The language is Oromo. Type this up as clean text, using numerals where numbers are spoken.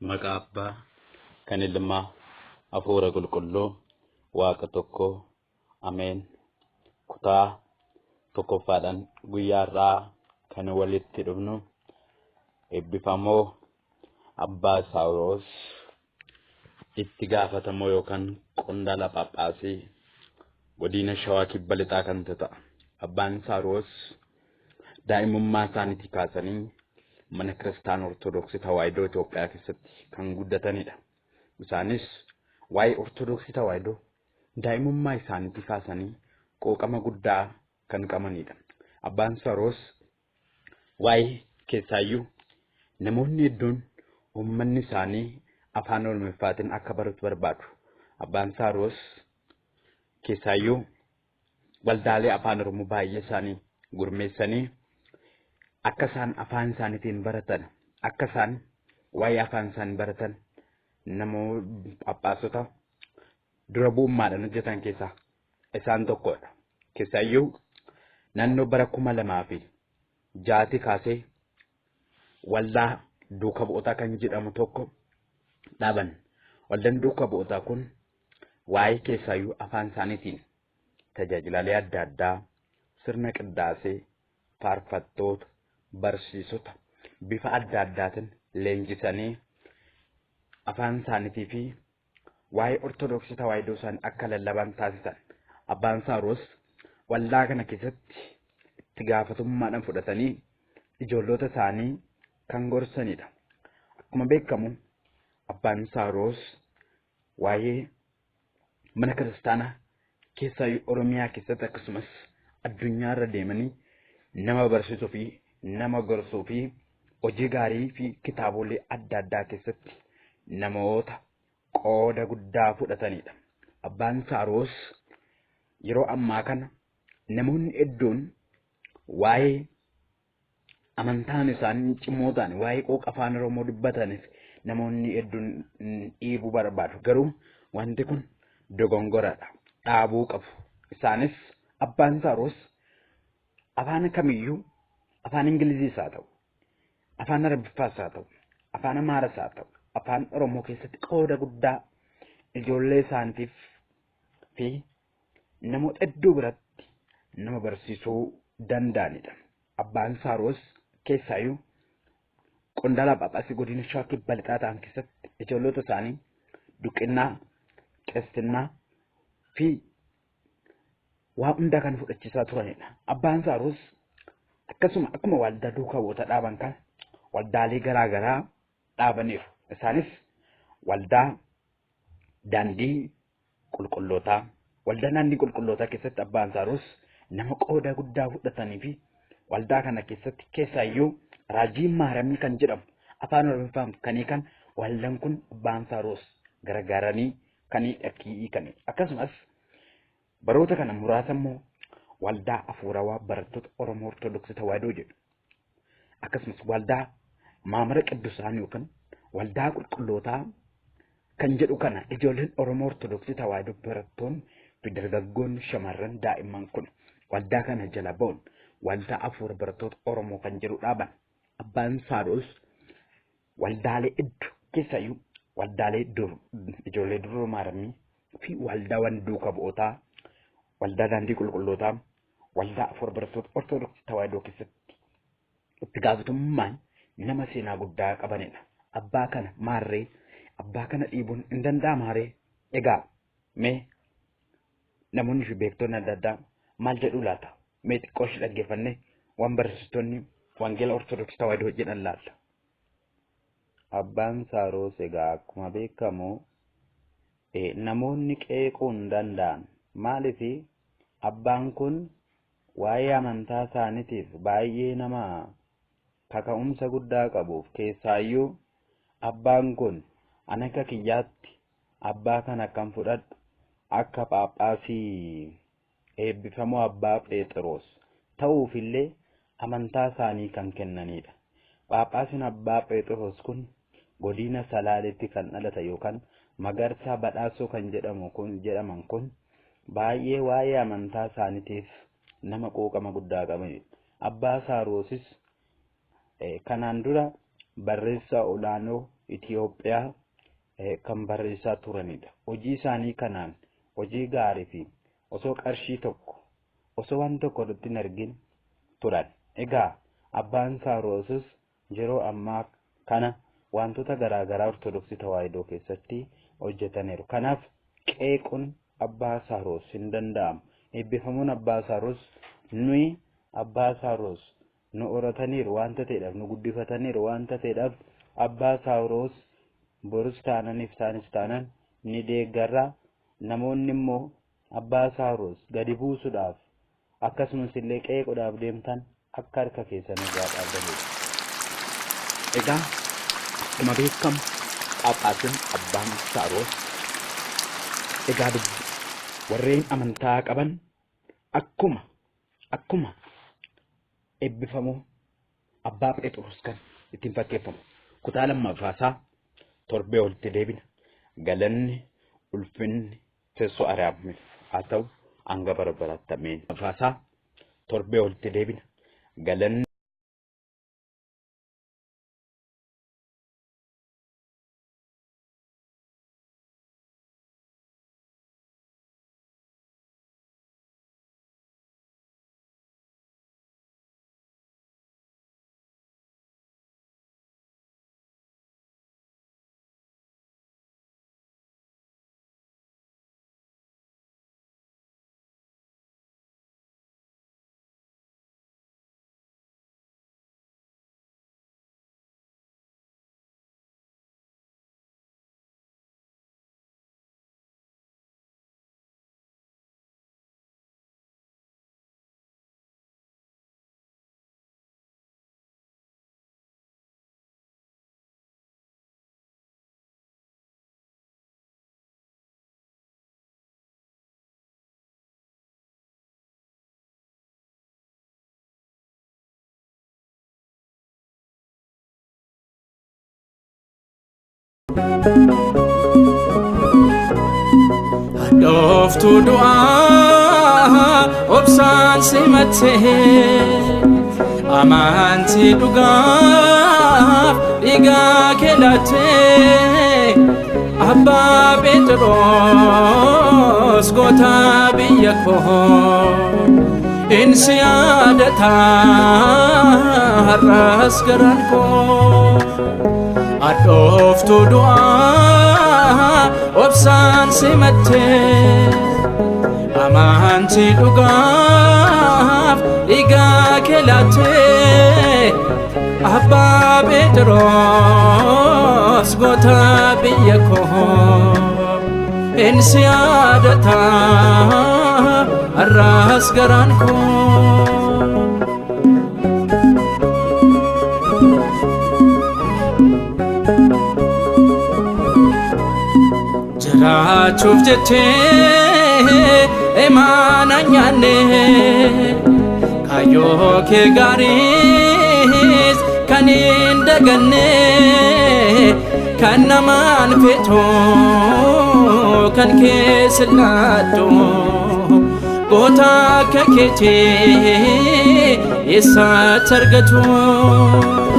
Maqaa Abbaa kan Ilmaa Hafuura Qulqulluu Waaqa tokkoo Ameen. Kutaa tokkoffaadhaan guyyaa har'aa kan walitti dhufnu eebbifamoo Abbaa Saawuroos itti gaafatamoo yookaan qondaala Phaaphaasii godina Shawaa Kibba Lixaa kan ta'a. Abbaan Saawuroos daa'imummaa isaaniitii kaasanii mana kiristaana Ortodoksii Tawaahidoo Itoophiyaa keessatti kan guddatanidha. Isaanis waa'ee Ortodoksii Tawaahidoo daa'imummaa isaaniitii kaasanii quuqama guddaa kan qabanidha. Abbaan Saawuroos waa'ee keessaayyuu namoonni hedduun uummanni isaanii afaan Oromoffaatiin akka baratu barbaadu. Abbaan Saawuroos keessaayyuu waldaalee afaan Oromoo baay'ee isaanii gurmeessanii akka isaan afaan isaaniitiin baratan, akka isaan waa'ee afaan isaanii baratan namoota phaaphaasota dura bu'ummaadhaan hojjetan keessaa isaan tokkodha. Keessaayyuu naannoo bara 2006 kaasee waldaa duuka bu'ootaa kan jedhamu tokko dhaaban. Waldaan duuka bu'ootaa kun waa'ee keessaayyuu afaan isaaniitiin tajaajilaalee adda addaa, sirna qindaasee, faarfattoota, barsiisota bifa adda addaatiin leenjisanii afaan isaaniitii fi waa'ee Ortodoksii Tawaahidoo isaanii akka lallaban taasisan. Abbaan Saawuroos waldaa kana keessatti itti gaafatamummaadhaan fudhatanii ijoollota isaanii kan gorsanidha. Akkuma beekamu Abbaan Saawuroos waa'ee mana kiristaanaa keessaayyuu Oromiyaa keessatti akkasumas addunyaarra deemanii nama barsiisuu fi nama gorsuu fi hojii gaarii fi kitaabolee adda addaa keessatti namoota qooda guddaa fudhatanidha. Abbaan Saawuroos yeroo ammaa kana namoonni hedduun waa'ee amantaan isaanii cimoo ta'an waa'ee qooqa afaan Oromoo dubbataniif namoonni hedduun dhiibuu barbaadu. Garuu wanti kun dogongoradha. Dhaabuu qabu. Isaanis Abbaan Saawuroos afaan kamiyyuu afaan Ingiliziis haa ta'u, afaan Arabiffaas haa ta'u, afaan Amaaras haa ta'u, afaan Oromoo keessatti qooda guddaa ijoollee isaaniitiif fi namoota hedduu biratti nama barsiisuu danda'anidha. Abbaan Saawuroos keessaayyuu qondaala Phaaphaasii godina Shawaa Kibba Lixaa ta'an keessatti ijoollota isaanii duqinnaa, qeessinnaa fi waa hundaa kan fudhachiisaa turanidha. Abbaan Saawuroos akkasuma akkuma waldaa duukaa bu'oota dhaaban kana waldaalee garaa garaa dhaabaniiru. Isaanis waldaa daandii qulqullootaa, waldaa daandii qulqullootaa keessatti Abbaan Saawuroos nama qooda guddaa fudhatanii fi waldaa kana keessatti keessaayyuu raajii maaramii kan jedhamu afaan Oromoffaan kan hiikan waldaan kun Abbaan Saawuroos gargaaranii kan hiikan. Akkasumas baroota kana muraasa immoo waldaa hafuurawaa barattoota Oromoo Ortodoksii Tawaahidoo jedhu. Akkasumas waldaa maamara Qiddusaanii yookaan waldaa qulqullootaa kan jedhu kana ijoolleen Oromoo Ortodoksii Tawaahidoo barattoonni fi dargaggoonni shamarran daa'imman kun waldaa kana jala ba'uun waldaa hafuura barattoota Oromoo kan jedhu dhaaban. Abbaan Saawuroos waldaalee hedduu keessaayyuu waldaalee ijoollee durba maaramii fi waldaawwan duuka bu'ootaa, waldaa daandii qulqullootaa, waldaa hafuura barattoota Ortodoksii Tawaahidoo keessatti itti gaafatamummaan nama seenaa guddaa qabanidha. Abbaa kana maarree, abbaa kana dhiibuun hin danda'amaaree? Egaa mee namoonni fi beektonni adda addaa maal jedhu laata? Mee xiqqoo ishee dhaggeeffannee waan barsiistonni wangeela Ortodoksii Tawaahidoo jedhan laalla. Abbaan Saawuroos egaa akkuma beekamu namoonni qeequu hin danda'an. Maaliif abbaan kun waa'ee amantaa isaaniitiif baay'ee nama kaka'umsa guddaa qabuuf keessaayyuu abbaan kun ani akka kiyyaatti abbaa kana akkan fudhadhu akka Phaaphaasii eebbifamoo Abbaa Phexros ta'uufillee amantaa isaanii kan kennanidha. Phaaphaasiin Abbaa Phexros kun godina Salaaletti kan dhalata yookaan Magarsaa Badhaasoo kan jedhamu kun jedhaman kun baay'ee waa'ee amantaa isaaniitiif nama quuqama guddaa qabanidha. Abbaa Saawuroosis kanaan dura barreessaa olaanoo Itiyoophiyaa kan barreessaa turanidha. Hojii isaanii kanaan hojii gaarii fi osoo qarshii tokko osoo waan tokko irratti hin argin turan. Egaa abbaan Saaroosis yeroo ammaa kana wantoota garaagaraa Ortodoksii Tawaahidoo keessatti hojjetaniiru. Kanaaf qeequun abbaa Saaroos hin danda'amu. Eebbifamuun abbaa Saaroos nuyi abbaa Saaroos nu horataniiru waanta ta'eedhaaf nu guddifataniiru waanta ta'eedhaaf abbaa Saaroos borus taananiif taanis taanan ni deeggarra. Namoonni immoo abbaa Saaroos gadi buusuudhaaf akkasumas illee qeequudhaaf deemtan akka harka keessan irraa dhaabdanidha. Egaa akkuma beekamu Phaaphaasiin abbaan Saaroos egaa warreen amantaa qaban akkuma akkuma eebbifamoo abbaa Phexros kan ittiin fakkeeffamu kutaa lammaffaasaa torbee olitti deebina. Galanni ulfinni teessoo Ariyaamiif haa ta'u hanga bara baraatti ameen. Lammaffasaa torbee olitti deebina. Galanni Dhooftuu du'aa obsaan simattee amantii dhugaaf dhiigaa kee laattee abbaa Phexros goota biyya koo insi yaadata har'as garaan koo. Hadhooftuu du'aa obsaan simattee amantii dhugaaf dhiigaa kee laattee abbaa Phexros goota biyya koo insi yaadata har'as garaan koo. Jiraachuuf jettee imaana nyaanne kaayyoo kee gaariis kan hin daganne kan namaan feetu kan keessa laattu goota akka keetii eessatti argatu.